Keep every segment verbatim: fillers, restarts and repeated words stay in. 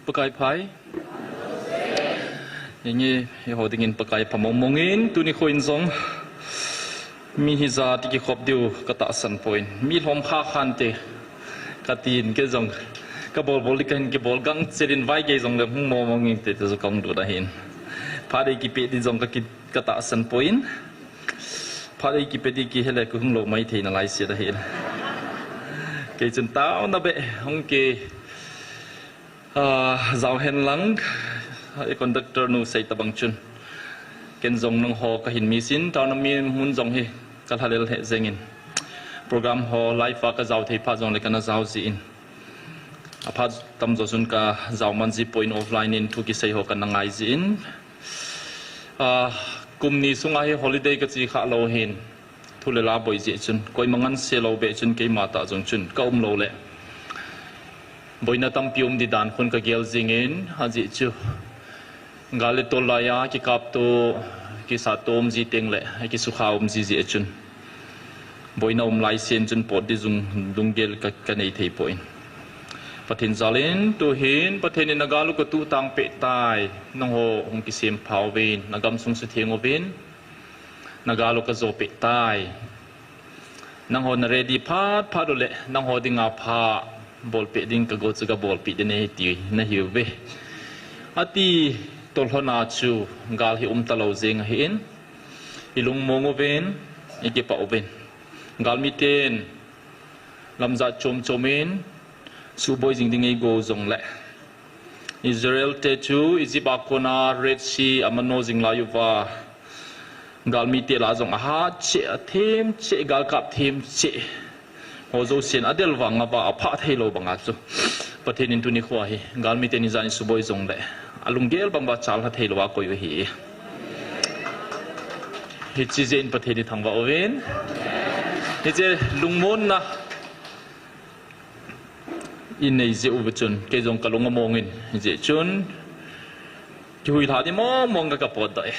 Pakai pha e. Inge, eiho dingin Pakai pha mong mong in, tuni kho in jong mi hijat a kikhop diu katahsan poi. Mi lhom kha khan te katin, kei jong kabol bol di kahin kibol gangchel in, vai gei jongle hung mong mong inte ti jong kahung dong ahin. Phat ei kipe di jong kaki-, katahsan poi. Phat ei kipe di kihe le kahung lou maithei nalai set ahin. Kei chun taona beh hung ki Ah, jao hen lang, i conductor nu sei tabang chun. Ken jong nangho kahin miss in, taona mun jong hi kalha lel heh jeng in. Program ho live a kajao thei phat jongle kana jao ji in. Aphat tamjo chun kajao man ji poi, offline in thu kisei ho kana ngai ji in. Ah, kum ni sunga hi holiday kachi kha lou hin. Thu le la boi jeh chun, koima nganse lou beh chun keima tah jong chun ka um lou le. Boina tampi um di dan khun kagel jing in, ajeh chu gal le tol laiya kikap to, kisat to um ji teng le, kisukha um ji jeh chun. Boina um lai sen chun pot di jong lunggel ka, kanei thei poi. Pathen jal in, tuhin, Pathen in nagal u katuh tang peh tai, nangho hung kisem pha uvin, nagam sung sutheng uvin. Nagal u kajo peh tai. Nangho na ready phat phat u le, nangho dinga pha bolpeh ding kago chu kabolpeh ding ahi ti nahiuve. Ati tolhona chu gal hi um talou jeng ahin, ilung mong uvin, ikipah uvin. Galmiten lamjat chom chom in suboi jing ding eigo jongle, Israel te chu Egypt a kona Red Sea amano jing lai uva, galmite lah jong ahat cheh, athem cheh, gal kap them cheh. Ho jousen adel vang uva aphah thei lou banga chu, Pathen in tuni kho hi galmite ni jan in suboi jongle, alunggel bang uva chalha thei lou a koi u ahi. Hiche jeh in Pathen ithangvah uvin. Hiche lungmonna inei jeh uva chun, kei jong kalung among in, hijeh chun, kihuilha di mong mong ka kapot doh e.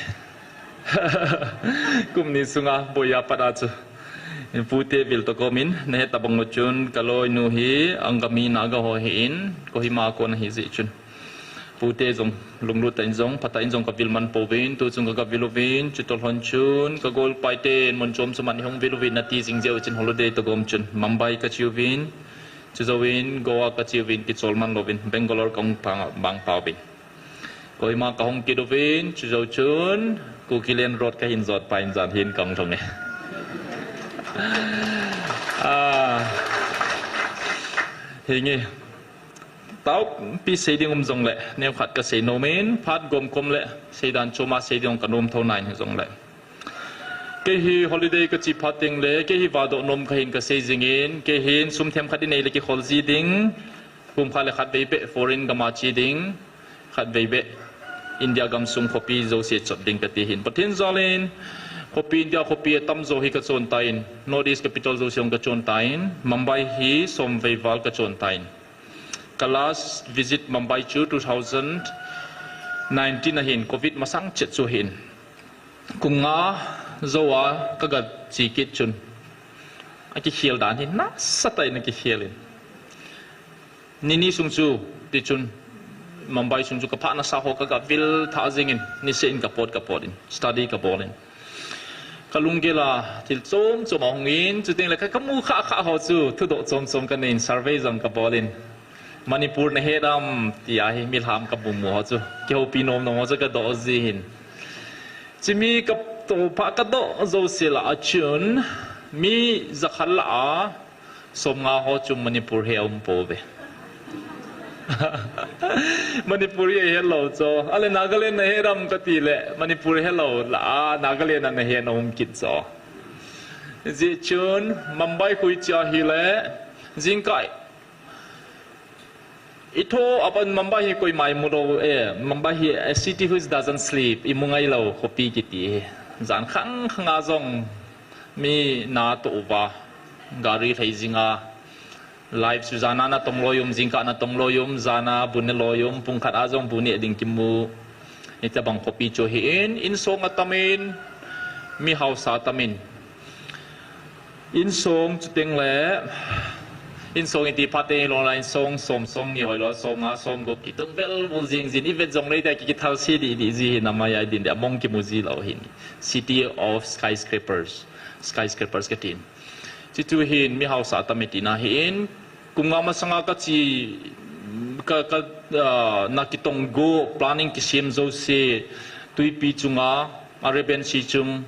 Kum ni sunga boiya pat a chu, pute vil toh kom in, nahet tabang u chun, kaloinu hi Angami Naga ho ahin, Kohima a kon ahi jeh chun. Pute jong lunglut tah in jong, phatah in jong kavil man pouvin, tuchung ka, kavil uvin, chutolhon chun, kagol paiten, mun chom chom a ihung vil uvin, nati jing jeh u chun holiday toh kom chun, Mumbai kache uvin, chujouvin, Goa kache uvin, kichol man louvin, Bangalore kahung pang, bang pauvin. Kohima kahung kit uvin, chujou chun, Kukiland Road kahin jot pai in jan hin kahung lhung e. Ah, hinge. Taopi sei ding um jongle, neokhat kasei nom in, phat gom kom le, seidan chom a sei ding kanom thou nai hijongle. Kei hi holiday kache phat teng le, kei hi vadoh nom kahin kasei jing in, kei hin sum themkhat inei le kikhol ji ding, kum khat le khatvei beh foreign gam a che ding, khatvei beh India gamsung khopi jouse chot ding kati hin. Pathen jal in, khopi India khopi atamjo hi kachon tan, North East capital jouse jong kachon tan, Mumbai hi somvei val kachon tan. Ka last visit Mumbai chu two thousand nineteen ahin, covid masang chet chu ahin. Kum nga jou a kaga che kit chun, akikhel dan hi nasatah in akikhel in. Nini sung chu, tichun, Mumbai sung chu kaphah nasa ho kaga vil thah jing in, niseh in kapot kapot in, study kabol in. Kalunggel a thil chom chom ahung in, chuteng le ka, kamu khah khah ho chu thudoh chom chom kanei in, survey jong kabol in. Manipur nahet am tia hi milham kamu mu ho chu, kihoupi nom nom ho chu kadoh ji hin. Chumi katoh pha kadoh jouse lah a chun, mi jakhat lah a somnga ho chu Manipur hi aum pouve. Manipuri ahet lou chu. Ale Nagaland nahet am kati le, Manipur helou lah a Nagaland a nahet na um kit chu. Hijeh chun Mumbai khu iche ahile, jingkah itho apan Mumbai hi koima imu lou e, Mumbai hi a city which doesn't sleep, imu ngai lou khopi kiti hi. Jan khang khang a jong mi natoh uva, gari lhai jing a, live chu jan a natong loi um, jingkah natong loi um, jan a bu ne loi um, pung khat a jong bu neh ding kimu. Hitabang khopi chu ahin, insong atam in, mi hausa atam in. Insong chuteng le, Insong iti phat teng hilou lai, insong som, som ni hoilou, som nga, som gup kitung vel bul jing jin, ivet jongle tia ki, kithal se di, di ji hin amai ai din de, among kimu ji lou hin. City of skyscrapers, skyscrapers katin. Chuchu hin mi hausa tam e tina hin, kum nga masanga kachi, ka, ka, ah, na kitong go, planning kisem jouse, tuipi chunga, Arabian Sea chung,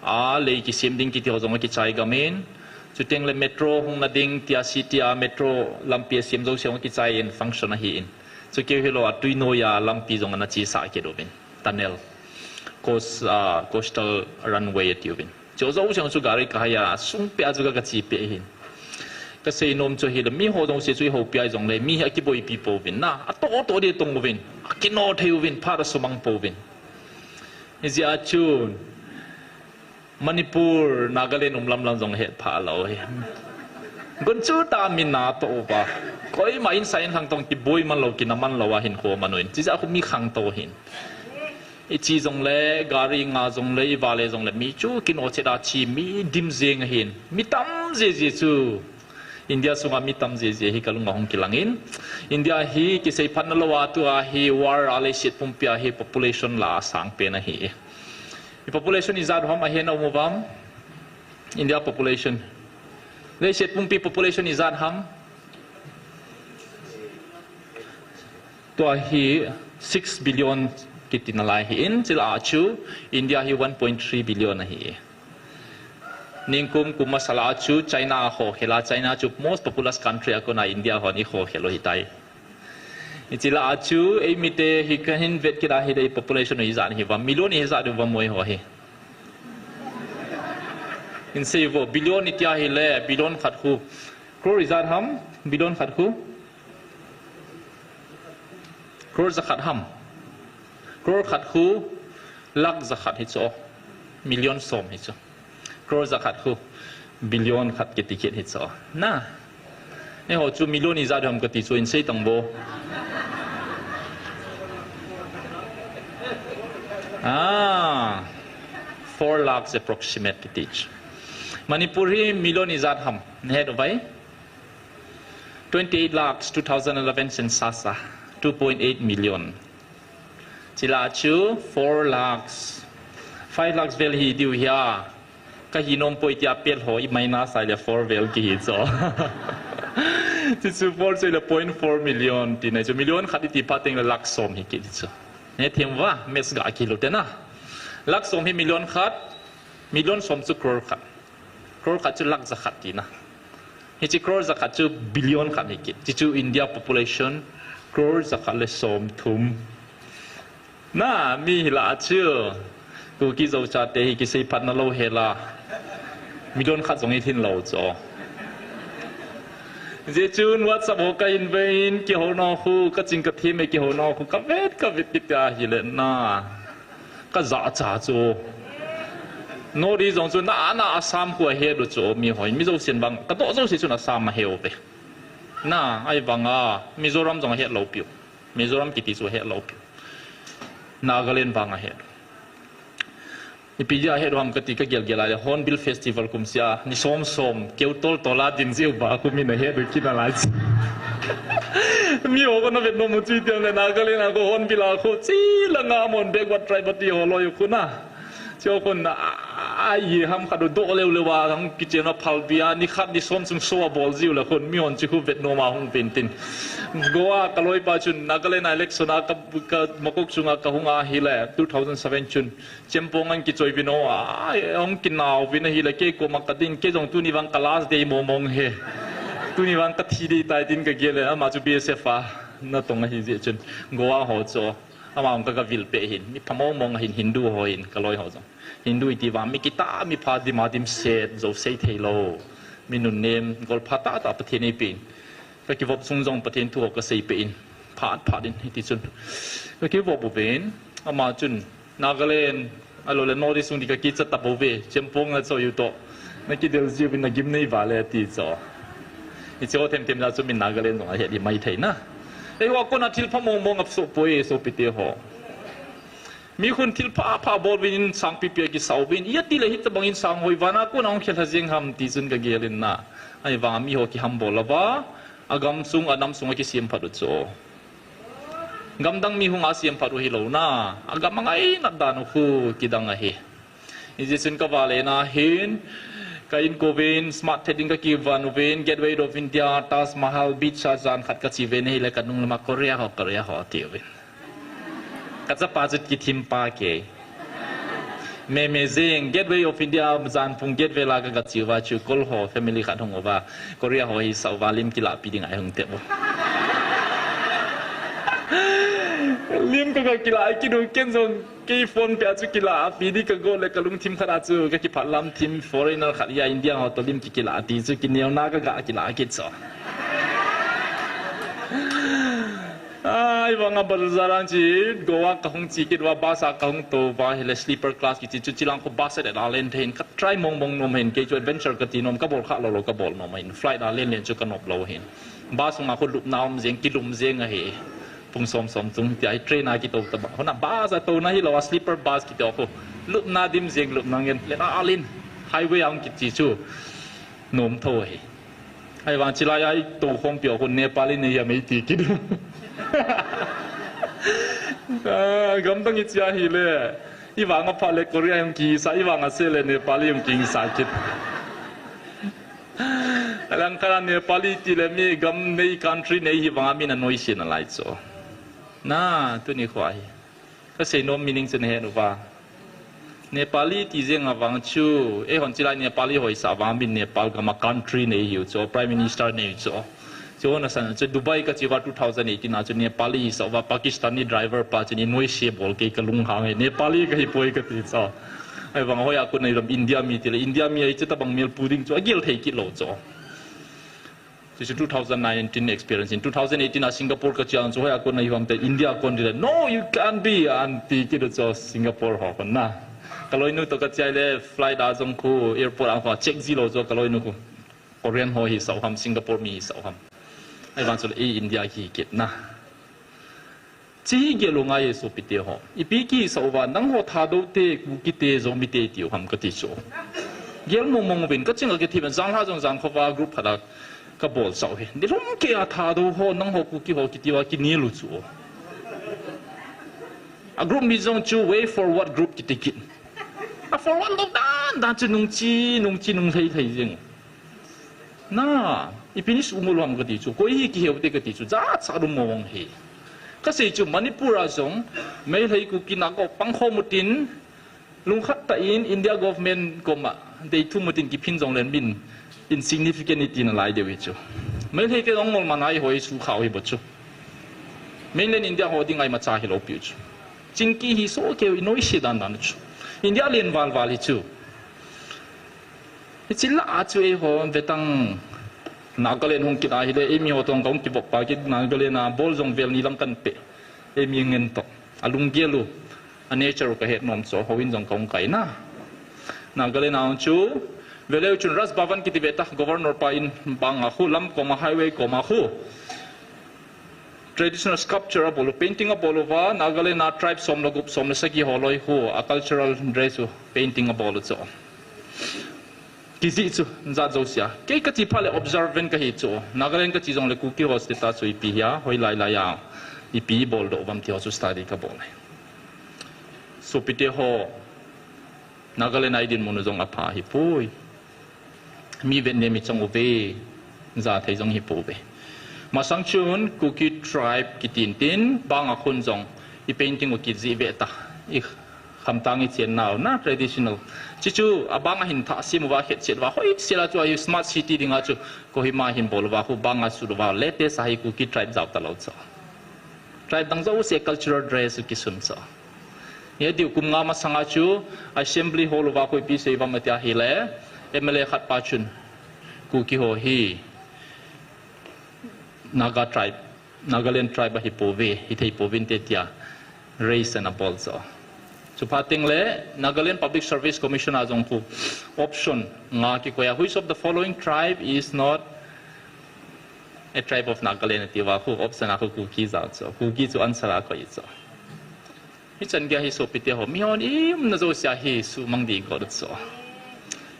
a lei kisem ding kiti ho jong akichai gam in. Chuteng le metro hung na ding tia city a metro lampi asem jouse hung kichai in function ahi in. Chu keu hilou a tui noiya lampi jong ana chesah kit uvin. Tunnel. Coast, ah, coastal runway ati uvin. Chu jouse chu gari kahai a, sung pia chu ka, kache peh hin. Kasei nom chu hile, mi ho jouse chu ihoupi a jongle, mi hi akiboipi pouvin na. Atoh toh di tong uvin. Akino thei uvin, phat asumang pouvin. Hijeh a chun, Manipur, Nagaland um lam lam jong het pha lou hi. Gunchu tah min na toh uva. Koima insung in khangtou kiboi man lou, kina man lou a hinkho man uvin. Chijeh a khu mi khangtou hin. Iche jongle, gari nga jongle, ivale jongle, mi chu kino chet a che, mi dim jeng ahin. Mi tam jiji chu. India sunga mi tam jiji hi kalung a hung kilang in. India hi kisei phat na lou a tua hi world a leiset pumpi a hi population la asang pen ahi. I population ijat ham ahin a um uvam? India population. Leiset pumpi population ijat ham? Tua hi six billion kiti nalai hi in, chule achu India hi one point three billion ahi. Ningkum kum masa la achu China a khokhel a, China chu most populous country a kona India hon ikhokhel u hitai. Hiche la achu, eimite hi kahin vet kit a hile population u ijat hiva, million ijat uvam eiho hi. Hin sei vo, billion iti a hile, billion khat khu. Crore ijat ham, billion khat khu. Crore jakhat ham. Crore khat khu, lakh jakhat hi chu. Million som hi chu. Crore jakhat khu, billion khat kiti kit hi chu. Na. Eiho chu million ijat ham kati chu hin sei tang vo. Ah, four lakhs approximate kiti chu. Manipur hi million ijat ham. Nahet uvem? Twenty-eight lakhs, two thousand eleven census a, two point eight million. Chule chu four lakhs, five lakhs vel hi diu hia. Kahi nom poi tia pel ho i minus a le four vel kihi chu. Chuchu four chu le point four million ti na chu, million khat iti phat teng le lakh som hi kiti chu. Nahet them uva, maths ga kilu te na. Lakh som hi million khat, million som chu crore khat. Crore khat chu lakh jakhat tina. Hiche crore jakhat chu billion khat hi kit. Chuchu India population crore jakhat le som thum. Na, mi hi la chu. Kuki Zo chate hi kisei phat na lou hela. Million khat jong hi thin lou chu. Hijeh chun WhatsApp ho kahin ve in, kihou nau khu, kaching kathem e kihou nau khu, kavet, kavet kiti a hile na. Kajahcha chu. North East jong chu na, na Assam khu ahet u chu mi hoi. Mi jousen vang, kadoh jouse chun Assam ahe uve. Na, ahivanga, Mizoram jong ahet lou piu. Mizoram kiti chu ahet lou piu. Nagaland vang ahet. Ipi dia ahet u ham kati kagel gel a le, Hornbill Festival kumsea, ni som som, keu tol tol a din jeh uva khu min ahet u kina lai chu. Mi ho khu navet nom u chu itiam le Nagaland a khu Hornbill a khu, chi langa mon backward tribe ati ho loi u khu na. Chu khun a, a, a, i ham khat u doh leu leu a, hung kichen a phalbi a, ni khat ni som chung show abol jiu le khun, mihon chu khu vet nom a hung ven tin. Goa kaloipa chun, Nagaland a election a ka, ka makok chunga kahung a hile, two thousand seven chun, Chempong an kichoi vin o, a, hung kinau vin ahile, kei koma kadin, kei jong tuni vang ka last day mong mong hi. Tuni vang kathi ding tai tin kagel le, ama chu B S F a natong ahi jeh chun, Goa ho chu. Ama hung ka, kavil peh hin, mi pha mong mong ahin Hindu ho hin, kaloi ho jong. Hindu iti vang, mi kitah, mi pha dim a dimset, jou sei thei lou. Mi nunnem, golpha tah tah Pathen eipeh in. Kakivop sung jong Pathen thu ho kasei peh in. Phat, phat in, hiti chun. Kakivop uvin, ama chun, Nagaland, ahilou le North East sung di kakicha ta bouve, Chempong a choi u toh. Nakidel jiuvin nagim nei vale ati chu. Hiche ho them them jeh chun min Nagaland jong ahet hi maithei na. Eiho a kona thil pha mong mong asoh poi, sopite ho. Mi khun thil pha pha bol uvin insang pipi a kisa uvin. Iti le hitobang insang hoi vana kona hung khel ha jeng ham ti chun kagel in na. Ahivang mi ho kihambol lou va, agam sung, anam sung akisem phat u chu. Gamdang mi hung asem phat u hilou na, agam angai nat dan u khu kidang ahi. Hijeh chun kavale na hin, ka inkouvin, smart thei ding kakivon uvin, Gateway of India, Taj Mahal, beach a jan khat kache uvin ahile kanung lama Korea ho, Korea ho ati uvin. Kachapa chu kithim pa kei. Meme jeng, Gateway of India, jan pung Gateway la kagache uva chu, kol ho, family khat hung uva, Korea ho hisah uva, lim kilah pi ding a hung tep u. Lim kaga kilah kit u, ken jong, kei phone pe a chu kilah pi ding kagot le kalungthim khat a chu, kakiphat lam thim, foreigner khat a India ho toh lim kikilah ti chu, kineo na kaga kilah kit chu. Ahivang a bazar a chu, Goa kahung che kit uva, bus a kahung tou uva, hile sleeper class kiche chu, chilang khu bus a le la len thei in, ka try mong mong nom hin, kei chu adventure kati nom, kabol kha lou lou, kabol nom hin, flight a len len chu kanop lou hin. Bus sunga khu lupna um jeng, kilum jeng ahi. Pung som som chung tia hi train a kitou tobang. Hona bus a touna hilou a sleeper bus kiti khu. Lupna dim jeng lupna ngen. Le na alin highway a hung kiche chu. Nom tho ahi. Ahivang chilai a itou khompi khu Nepali nei ham eiti kit u. Ah, gamdang iche ahile. Ivang apha le Korea hung kisa, ivang ase le Nepali hung kisa kit. Alang khat a Nepali ti le mi gam nei country nei hi vang a min anoise nalai chu. Na, tuni khu ahi. Kasei nom meaning chu nahet uva. Nepali ti jeng a vang chu, eihon chilai Nepali ho hisah vang a min Nepal gam a country nei hiu chu, Prime Minister nei chu. Chu na san chu Dubai kache uva two thousand eighteen a chu Nepali hisah uva Pakistani driver pa chun anoise bol kei kalunghang e, Nepali kahi poi kati chu. Ahivang hoiya kon a hilam India mi ti le, India mi ahi chu tabang mel pu ding chu agel thei kit lou chu. Chu chu two thousand nineteen experience in, two thousand eighteen a Singapore kache a chu hoiya kon a hilam te India kon ti le, "No, you can't be," anti kit chu Singapore ho kon na. Kaloinu toh kache le flight a jong khu airport a khu check ji lou chu kaloinu khu. Korean ho hisah u ham, Singapore mi hisah u ham. Ahivang chu le, "Ei India hi kit na." Chi hi gel u ngai e sopite ho. Ipi kihisah uva, nangho Thadou te, Kuki te, Zomi te tiu ham kati chu. Gel mong mong uvin, kaching a kithim, janlha jong jan khova group khat a kabol chau hi. Nilhum kei a Thadou ho, nangho Kuki ho kiti uva kinel u chu. A group mi jong chu way forward group kiti kit. A forward lou dan dan chu nung chi, nung chi, nung lhei lhei jeng. Na, ipi ni sumul ham kati chu, koi hi kiheu te kati chu, jachat um mong hi. Kasei chu Manipur a jong, Meitei Kuki Naga pang khom utin, lungkhat tah in India government koma deithum utin kiphin jong len min insignificant iti nalai deu hi chu. Meitei te jong ngol manai hoi su khau hi bo chu. Mainland India ho ding a imacha hilou piu chu. Chingki hi so keu inoise dan dan chu. India len val val hi chu. Hichi lah a chu eiho vetang Nagaland hung kit ahile, eimi ho toh kahung kivop pa kit Nagaland a bol jong vel ni lang kan pe. Eimi ngen toh. Alunggel u, a nature u kahet nom chu, houin jong kahung kai na. Nagaland a hung chu, veleu chun Raj Bhavan kiti ve ta, Governor pa in bang a khu, lam koma highway koma khu. Traditional sculpture abol u, painting abol uva, Nagaland a tribe som le gup, som le sagi ho loi khu, a cultural dress u, painting abol u chu. Kijih chu, jat jouse a. Kei kache phat le observant kahi chu. Nagaland kache jong le Kuki ho status chu ipi hia, hoilai lai a. Ipi bol doh uvam ti ho chu study kabol e. Sopite ho, Nagaland a idinmun u jong apha hi poi. Mi vetnem ichang uve, jathei jong hi pouve. Masang chun Kuki tribe kitin tin, bang a khun jong i painting u kijih ve ta. I khamtang i chen nau na traditional. Chuchu, abang a hin thah sim uva khet chet uva, hoi sela chu a hi smart city ding a chu, Kohima hin bol uva, khu bang a sut uva, latest a hi Kuki tribe jao ta lou chu. Tribe dang jouse cultural dress u kisun chu. Hi diu kum nga masang a chu assembly hall uva khu ipi sei uvam ati ahile, M L A khat pa chun Kuki ho hi Naga tribe, Nagaland tribe ahi pouve, hithei pouvinte tia raise ana bol chu. Chuphat teng le Nagaland Public Service Commission a jong khu option nga kikoi a, which of the following tribe is not a tribe of Nagaland ati uva khu option a khu Kuki jao chu. Kuki chu answer a koi chu. Hichan gei hi sopite ho, mihon iumna jouse a hi sumang ding got chu.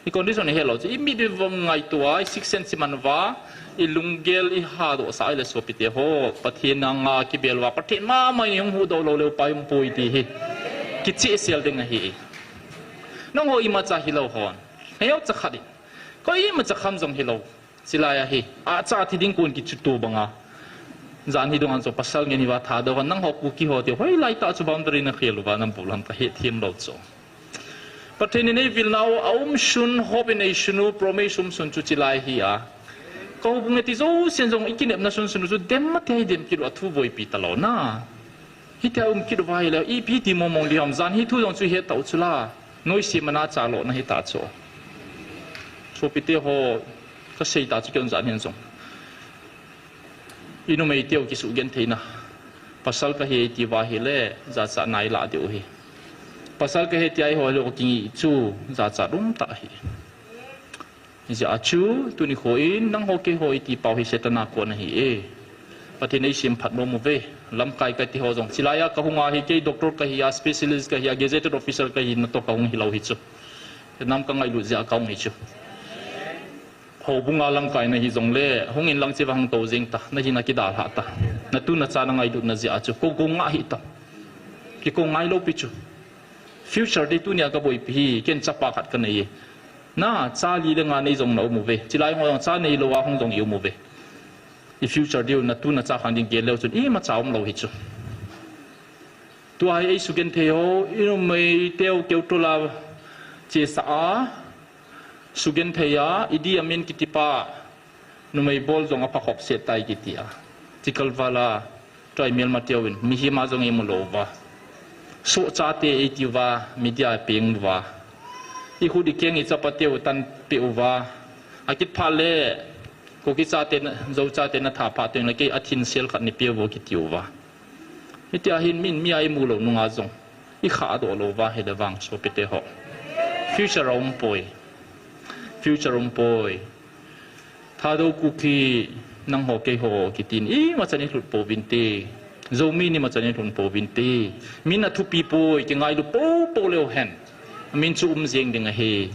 I condition i helou chu, i mit i vang ngaito a, i sixth sense i man uva, i lunggel i hadoh sah a ahile sopite ho, Pathen anga kibel uva, Pathen mama i hung huhdoh lou leu pai um poi ti hi kichehsel ding ahi. Nangho imacha hilou hon, heo cha khat in, koimacha kham jong hilou. Chulai ahi, acha thi ding kon kichuto banga. Jan hi dunga chu pasal ngen hiva Thadou hon, nangho Kuki ho ti hoilai tah chu boundary na khel uva, nabol ham kahethem lou chu. Pathen in eivilnau a umsun, hope in eisun u, promise umsun chu chulai hi a. Ka houbung e ti jousen jong i kinepna sunsun u chu dem mati hi dem kit u a, thu boipi talou na. Hitia um kit uva ahile, ipi ti mong mong ding ham, jan hi thu jong chu het tau chula. Noise mana cha lona hita chu. Sopite ho, kasei ta chu ken jan hin jong. I numei teu kisugentheina. Pasal kahi ti uva ahile, jachat nai lah diu ahi. Pasal kahi tia eiho le kingi chu, jachat um tah ahi. Hijeh a chu, tuni kho in, nangho keiho i ti pau hi Satan a kon ahi e. Pathen in eisemphat nom uve. Lamkai kati ho jong. Chulai a kahung a hi kei doctor kahi a, specialist kahi a, gazetted officer kahi natoh kahung hilou hi chu. Nam kangailut jeh a kahung hi chu. Houbung a lamkai nahi jongle, hung in lang cheva hung tou jeng ta, nahina kidalhah ta. Natu nacha nangailutna jeh a chu. Kou kou ngah hih ta. Kikou ngai lou pi chu. Future dei tunia kaboipi hi, ken chapa khat kanei e. Na, cha li le nga nei jong na um uve. Chulai ho jong cha neilou a hung jong i um uve. I future diu natu nacha khang ding gel leu chun imacha umlou hi chu. Tua hi eisugenthei ho, i numei teu keu tula chesa a, sugenthei a, Idi Amin kitipa, numei bol jong apha khop set tai kiti a. Chikal vala, tua i melma teu in, mihem a jong eimu lou uva. Sohchate eiti uva, media peng uva. I khut i keng i chapa teu tan pe uva. Akit phat le, Kuki chate, Zo chate natha phat teng le kei athinsel khat nei pe uvo kiti uva. Hitia hin min mi a eimu lou nunga jong i khahdoh lou uva ahile vang sopite ho. Future a um poi. Future um poi. Thadou Kuki nangho keiho kitin imachan i lhut pouvinte. Zomi in imachan i lhun pouvinte. Min athupi poi, kingailu poupou leu hen. Min chu um jeng ding ahi.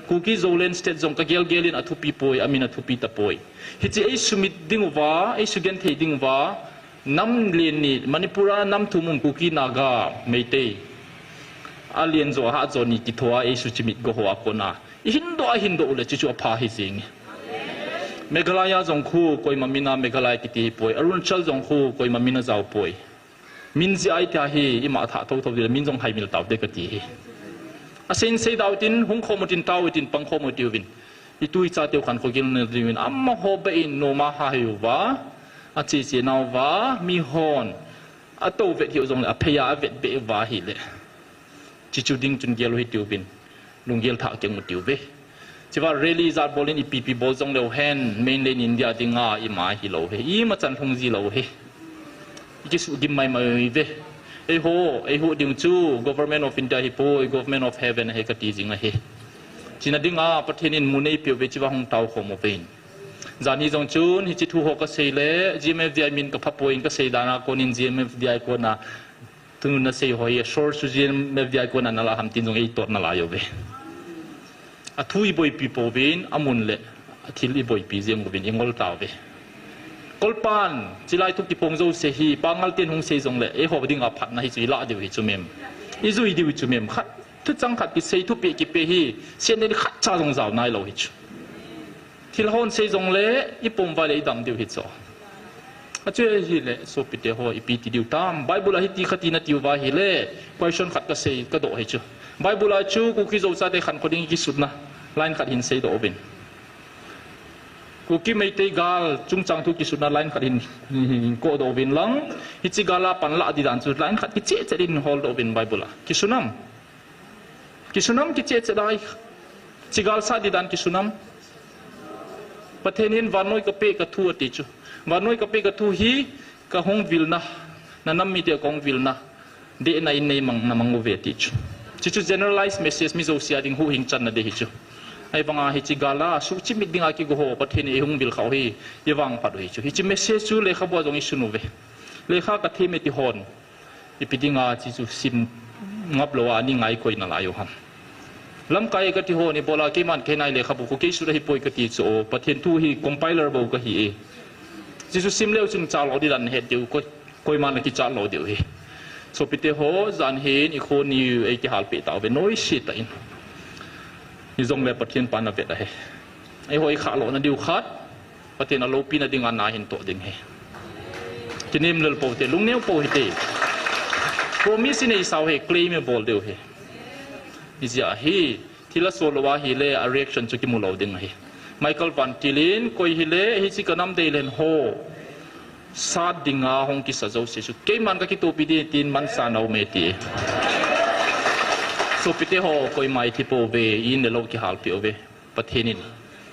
Kuki Zoland State jong kagel gel in athupi poi, amin athupi tapoi. Hiche eisumit ding uva, eisugenthei ding uva, nam len ni, Manipur a nam thum um Kuki Naga Meitei. Alen jo, ahah jo ni kitho a eisuchimit go ho a kona. I hindoh, a hindoh u le chuchu apha hi jeng e. Meghalaya jong khu koima min a Meghalaya kiti hi poi. Arunachal jong khu koima min a jao poi. Min jeh a itia hi ima thah thotho ding le min jong haimil taute kati hi. Asei in sei dautin, hung khom utin tao utin, pang khom utiuvin. I tu i chateu khankho gilna dingin, amaho beh in nom a ha hi uva, ache che nauva, mihon, atou vet hiu jongle, aphei a avet beh uva ahile. Chuchu ding chun gel u hitiuvin, lunggel thah keng utiuve. Chua rally jat bol in ipi ipi bol jongleu hen, mainland India dinga ima hilou hi, imachan lhung jilou hi. I kisuhgim maimai uve. Eiho, eiho ding chu Government of India hipoi, Government of Heaven ahi kati jing ahi. Chuna dinga Pathen in mun eipeuve, chua hung tao khom uvin. Jani jong chun, hiche thu ho kasei le, G M F D I min kaphapoi in kasei dan a konin G M F D I kona, tunu nasei ho hi, source chu G M F D I kona nalah ham tin jong eitot nalai uve. Athu iboipi pouvin, amun le athil iboipi jeng uvin, ingol tauve. Kolpan, chulai thu kiphong jouse hi, Pangal ten hung sei jongle, eiho dinga phatna hi chu ilah diu hi chu mem. Ijui diu hi chu mem. Khat, thuchang khat kisei, thupeh kipe hi, sen den khatcha jong jao nailou hi chu. Thil hon sei jongle, ipom uva le idam diu hi chu. Achu ahile, sopite ho, ipi ti diu tam. Bible a hiti kha ti natiuva ahile, question khat kasei, kadoh hi chu. Bible a chu, Kuki Zo chate khankho ding kisutna, line khat hin seidoh uvin. Kuki Meitei gal, chungchang thu kisutna, line khat hin, hin, hin kohdoh uvin lang. Hiche gal a panlah di dan chu, line khat kicheh cheh din holdoh uvin Bible a. Kisunam. Kisunam kicheh cheh dai. Hiche gal sah di dan kisunam. Pathen hin vannoi kapeh kathu ati chu. Vannoi kapeh kathu hi kahung vilna. Nanam mite kahung vilna. Dehna in neimang namang uve ati chu. Chuchu generalized message mi jouse a ding huhhing channa dei hi chu. Ahivanga hiche gal a suhchimit dinga kigo ho Pathen in eihung vil khah u hi. Ivangphat u hi chu. Hiche message chu lekhabu a jong isun uve. Lekha kathem e ti hon. Ipi dinga chuchu sim ngap lou a, ani ngai koi nalai u ham. Lamkai kati ho ni bola keiman kei nai lekhabu khu kei sut ahipoi kati chu o, Pathen thu hi compiler bou kahi e. Jesu sim leu chun chalo di dan het diu koi, koiman kichalo diu hi. Sopite ho, jan hin i kho ni ei kihalpeh tauve noise tah in. Hijongle Pathen pan avet ahi. Eiho i khahlo na diu khat, Pathen aloupina dinga na hin toh ding hi. Kinem lel pou te, lungneo pou hite. Promise nei sau hi, claim bol diu hi. Hijeh hi, thil asol lou ahile, a reaction chu kimu lou ding ahi. Michael Van Til in, koi hile, hiche ka nam dei len ho. Sat dinga hung kisa jouse chu. Keiman kakitopi ding tin mansa nau me ti. Sopite ho, koima i thi pouve, in le lou kihalpeh uve. Pathen in.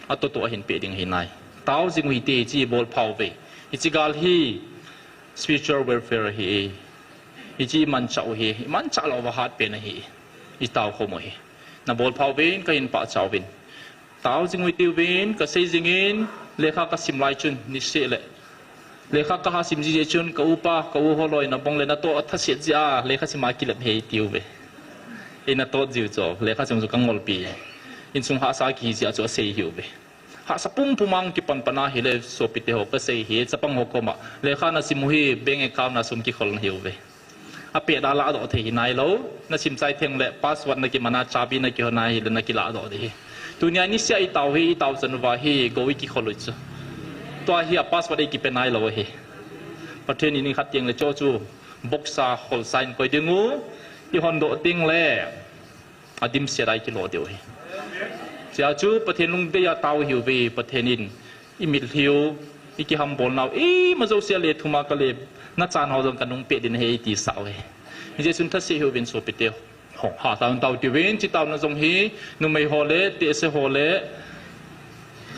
Atoh toh ahin peh ding ahi nai. Tao jing u hite, hiche bol phau ve. Hiche gal hi spiritual warfare ahi. Hiche i manchah u hi, i manchah lou uva hat pen ahi. I tao khom u hi. Na bol phau vin, kahin pachat uvin. Tao jing u hite uvin, kasei jingin, lekha kasim lai chun, niseh le. Lekha kaha sim ji jeh chun, ka upa, ka u holoi, nabongle natoh athaset jeh a, lekha sim a kilep hi tiu ve. Ei natoh jiu chu, lekha sim chu kangolpi. Insung hahsa kihi jeh a chu asei hiu ve. Hahsa pumpum a kipan pan ahile sopite ho kasei hi, chapang ho koma. Lekha nasim u hi, bank account a sum kikhol nahiu ve. Apeh da ladoh thei hi nailou, nasim chai theng le password nakiman a, chabi nakihon ahile nakiladoh ding hi. Tunia niseh a i tao hi, i tao chan uva hi, go i kikhol u chu. Tua hi a password ei kipe nailou hi. Pathen in nikhat teng le cho chu, box a khol sa in koi ding u, i hondoh teng le, adimset a i kilo diu hi. Chea chu Pathen lungdei a tao hiu ve, Pathen in i mitlhi u, i kihambolnau, ima jouse a le thum a kale, nachan ho jong kanung peh ding ahi eiti sah u hi. Hijeh chun thase hiuvin sopite ho, hatah in tao tiuvin, hiche taona jong hi, numei ho le, tehse ho le,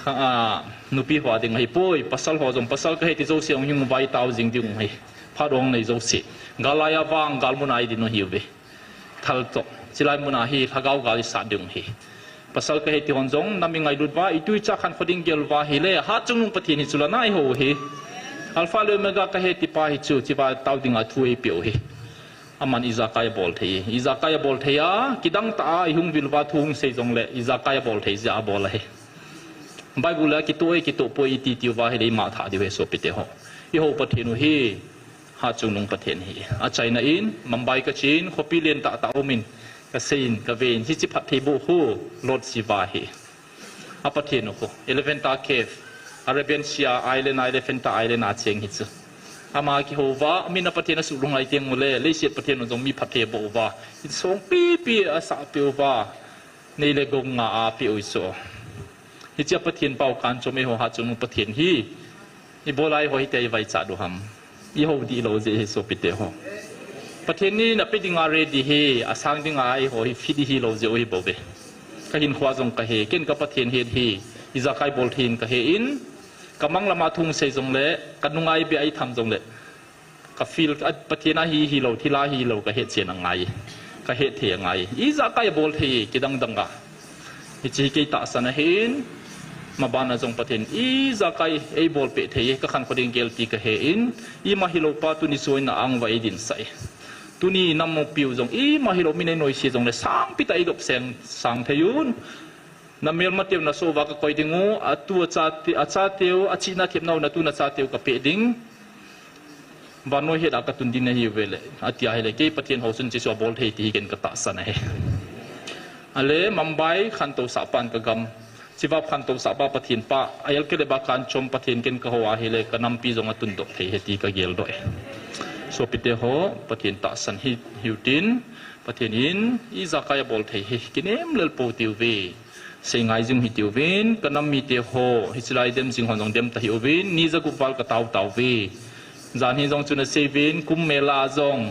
a, nupi ho a ding ahipoi, pasal ho jong, pasal kahi ti jouse jong hung vai tao jing ding u hi. Phat ong nei jouse. Gal lai a vang, gal mun a i ding u hiuve. Thal toh. Chulai mun a hi, lhagao gal i sat ding u hi. Pasal kahi ti hon jong, nam i ngailut uva, i tu i cha khankho ding gel uva hile, Hatchungnung Pathen hi chu la nai ho hi. Alpha le Omega kahi ti pa hi chu, hichea tao dinga thu eipeh u hi. Aman ijakai abol thei, ijakai abol thei a, kidang tah a, i hung vil uva thu hung sei jongle, ijakai abol thei jeh a abol ahi. Bible a kitoh e, kitoh poi iti tiu va hile ima thah diu ahi sopite ho. I hou Pathen u hi, Hatchungnung Pathen hi. Achaina in, Mumbai kachen, khopi lentah tah a um in, kasei in, kave in, hiche phattheiboh khu, Lord Shiva hi. A Pathen u khu, Elephanta Cave, Arabian Sea Island, Elephanta Island a cheng hi chu. Ama kihou uva, min a Pathen asuh lunglhai teng ule, leiset Pathen u jong mi phattheiboh uva, insung pipi asah peh uva, nei le gou nga apeh u chu. Hichea Pathen pao kanchom eiho Hatchungnung Pathen hi, ibol a eiho hitia i vaichat u ham. I hou dih lou jeh hi sopite ho. Pathen in ape dinga ready hi, asang dinga eiho hi fit i hilou jeh u hi bou ve. Kahinkhoa jong kahe, ken ka Pathen het hi, ijakai bol thei in kahe in, kamang lama thu hung sei jongle, kanunga ibe a itham jongle, ka feel, a, Pathen a hi hilou, thil a hilou, kahet chen angai. Kahet thei angai. Ijakai abol thei, kidang dang a. Hiche hi kei tahsan ahin, maban a jong Pathen ijakai eibol peh thei, kakhankho ding gel ti kahe in, ima hilou pa tuni chu in a-ang uva eidinsah e. Tuni nam u piu jong ima hilou min einoise jongle sangpi tah eidop seng sang thei un. Na melmateu nasoh uva kakoi ding u, atu achate, achateu, achihna thepnau natu nachateu kapeh ding. Vannoi het a katun ding nahiuve le, atia hile, kei Pathen hou chun hiche chu abol thei ti hi ken katahsan ahi. Ale, Mumbai khantousah pan kagam. Hichea khantousah pa Pathen pa, a L K le ba kanchom Pathen ken kahou ahile, kanampi jong atundoh thei ahi ti kageldoh e. Sopite ho, Pathen tahsan hi, hiu tin, Pathen in, ijakai abol thei hi, kinem lel pou tiuve. Seingai jing u hitiuvin, kanam mite ho, hiche lai dem jing hon jong dem tahih uvin, ni jagup val katao taove. Jan hi jong chu nasei uvin, Kumbh Mela jong,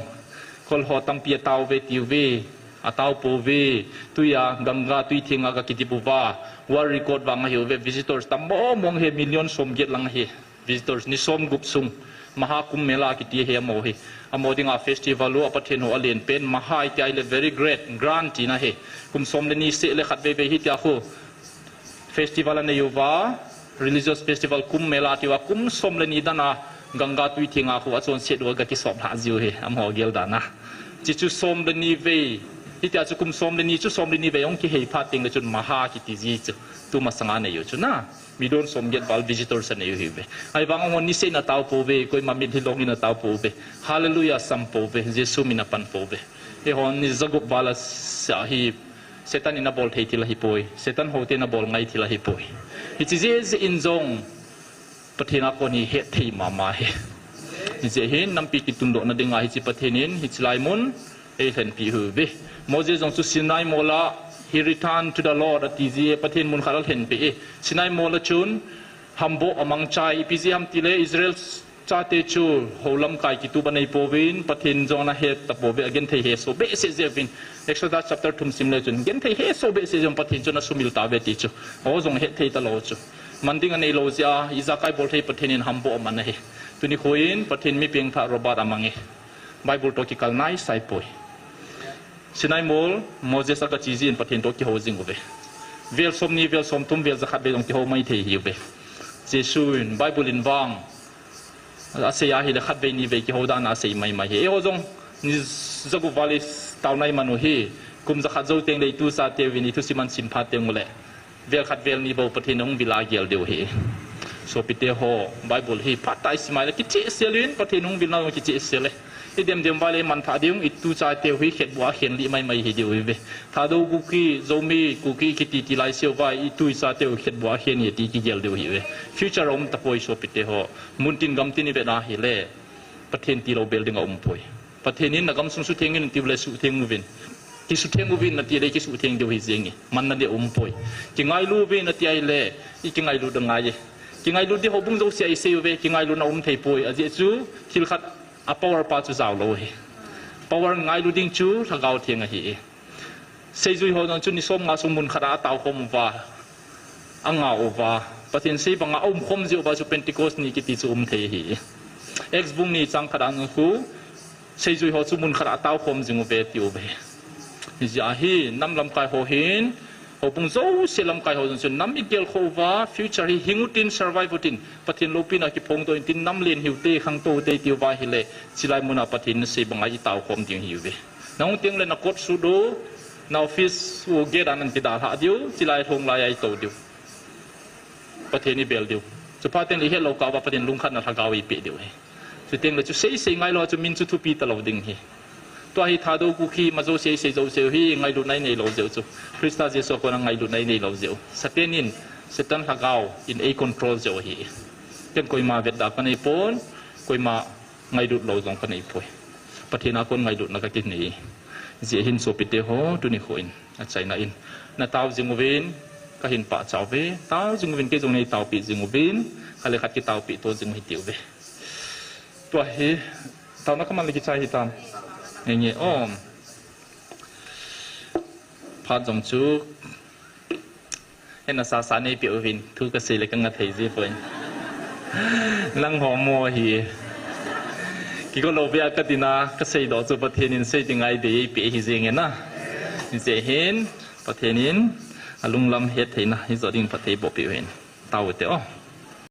kol ho tampi ataove tiuve, atao pouve, tui a, Ganga tui thenga kakidip uva, world record vang ahiuve, visitors tam mong mong ahi, million somget lang ahi. Visitors ni somgup sung, Maha Kumbh Mela kiti ahi amaho hi. Amaho dinga festival u, a Pathen hou alen pen, Maha iti ahile very great, grand tina ahi. Kum som le ni seh le khat veivei hitia khu festival anei uva, religious festival Kumbh Mela tiuva, kum som le ni dana Ganga tui thenga khu achonset uva gakisop lhah jiu ahi, amaho gel dana. Hichu som le ni vei Hitia chu kum som le ni chu som le ni vei hung kihei phat teng le chun maha kiti ji chu. Tumasanga nei u chu na. Midon som get val visitors anei u hiuve. Ahivang hon niseh in atao pouve, koima mitlhi long in atao pouve. Hallelujah sam pouve, Jesu min apan pouve. Eihon ni jagup val a sa hi Satan in abol thei thil ahipoi. Satan hote in abol ngai thil ahipoi. Hiche jeh jeh in jong Pathen a kon hi hetthei mama hi. Hijeh hin nampi kitundohna dinga hiche Pathen in hiche lai mun eilhenpi uve. Moses jong chu Sinai mol a, he returned to the Lord ati ji e, Pathen mun khat alhenpi e. Sinai mol a chun hamboh amang chai, ipi jeh ham tile Israel chate chu houlamkai kitup anei pouvin, Pathen jong ana het tapouve, agenthei hesoh behseh jeh uvin. Exodus chapter thum sim le chun, genthei hesoh behseh jeh un Pathen chun asumil tauve ti chu. Ho jong hetthei talou chu. Man ding aneilou jeh a, ijakai bolthei Pathen in hamboh aman ahi. Tuni khoin, Pathen mi pengthah Robert amang e. Bible toh kikal naisai poi. Sinai mol, Moses aga che jin Pathen toh kihou jing uve. Vel somni, vel somthum, vel jakhat vei jong kihou maithei hiuve. Jesu in, Bible in vang asei ahi le khat vei ni vei kihou dan a asei maimai hi. Eiho jong ni jagup val i taona iman u hi, kum jakhat jou teng le itu chateuvin ithusim ahin sim phat teng ule, vel khat vel ni bou Pathen hung vil a gel diu hi. Sopite ho, Bible hi phatah a isim a le kichehsel uvin, Pathen hung vilna jong kichehsel e. Idem dem val le imanthah diu, itu chateu hi khetbuh a khen lih maimai hi diu hiuve. Thadou Kuki, Zomi, Kuki kiti ti lai seuva, itu ichateu khetbuh a khen e ti kigel diu hiuve. Future aum tapoi sopite ho. Muntin gamtin ivet a hile, Pathen tilou bel ding aumpoi. Pathen in nagamsung sutheng in tiu le sutheng uvin. Kisutheng uvin nati le kisutheng diu hi jeng e. Manna le aumpoi. Kingailu uvin nati ahile, ikingailu ding ngai e. Kingailu ding houbung jouse a isei uve, kingailuna aum thei poi. Ajeh chu, thil khat a power pa chu jaolou hi. Power ngailu ding chu Lhagao Theng ahi e. Seijui ho jong chu ni som nga sung mun khat a ataokhom uva, angah uva, Pathen sei banga aumkhom jeh uva chu Pentecost ni kiti chu um thei ahi. Acts bung ni chang khat a jong khu, seijui ho chu mun khat a ataokhom jing uve atiuve. Hijeh a hi nam lamkai ho hin, houbung jouse lamkai ho jong chu nam igelkhoh uva, future hi hing utin, survive utin, Pathen loupina kiphongdoh intin, nam len hiute, khangtou ute itiuva hile, chulai muna Pathen in asei banga itaokhom ding hiuve. Nahung teng le nakot sut u, na office u gate a nahin kidalhah diu, chulai lhung lai a itou diu. Pathen ibel diu. Chuphat teng le ihetlou kah uva Pathen lungkhatna Lhagao eipeh diu ahi. Chuteng le chu seisei ngailou a chu min chu thupi talou ding ahi. Tua hi Thadou Kuki ma jouse sei jouse u hi ngailutna ineilou jeh u chu. Christa Jesu a kona ngailutna ineilou jeh u. Satan in, Satan Lhagao in eicontrol jeh u ahi. Ken koima vetda kaneipon, koima ngailut lou jong kaneipoi. Pathen a kon ngailutna kakinei. Hijeh hin sopite ho, tuni khoin, achaina in, natao jing uvin, kahin pachat uve, tao jing uvin, kei jong neitaopeh jing uvin, khat le khat kitaopeh to jing u hitiuve. Tua hi, taona kaman le kichai hitam. Nge nge, om. Phat jong chu, hena sasa neipeh uvin, thu kasei le kanga thei jipoi. Nangho mo hi. Kigo lou vea katina, kaseidoh chu Pathen in sei ding a eidei eipeh hi jenge na. Hijeh hin, Pathen in, alunglam hettheina, hijo ding phatthei bohpeh uvin. Tao ute o.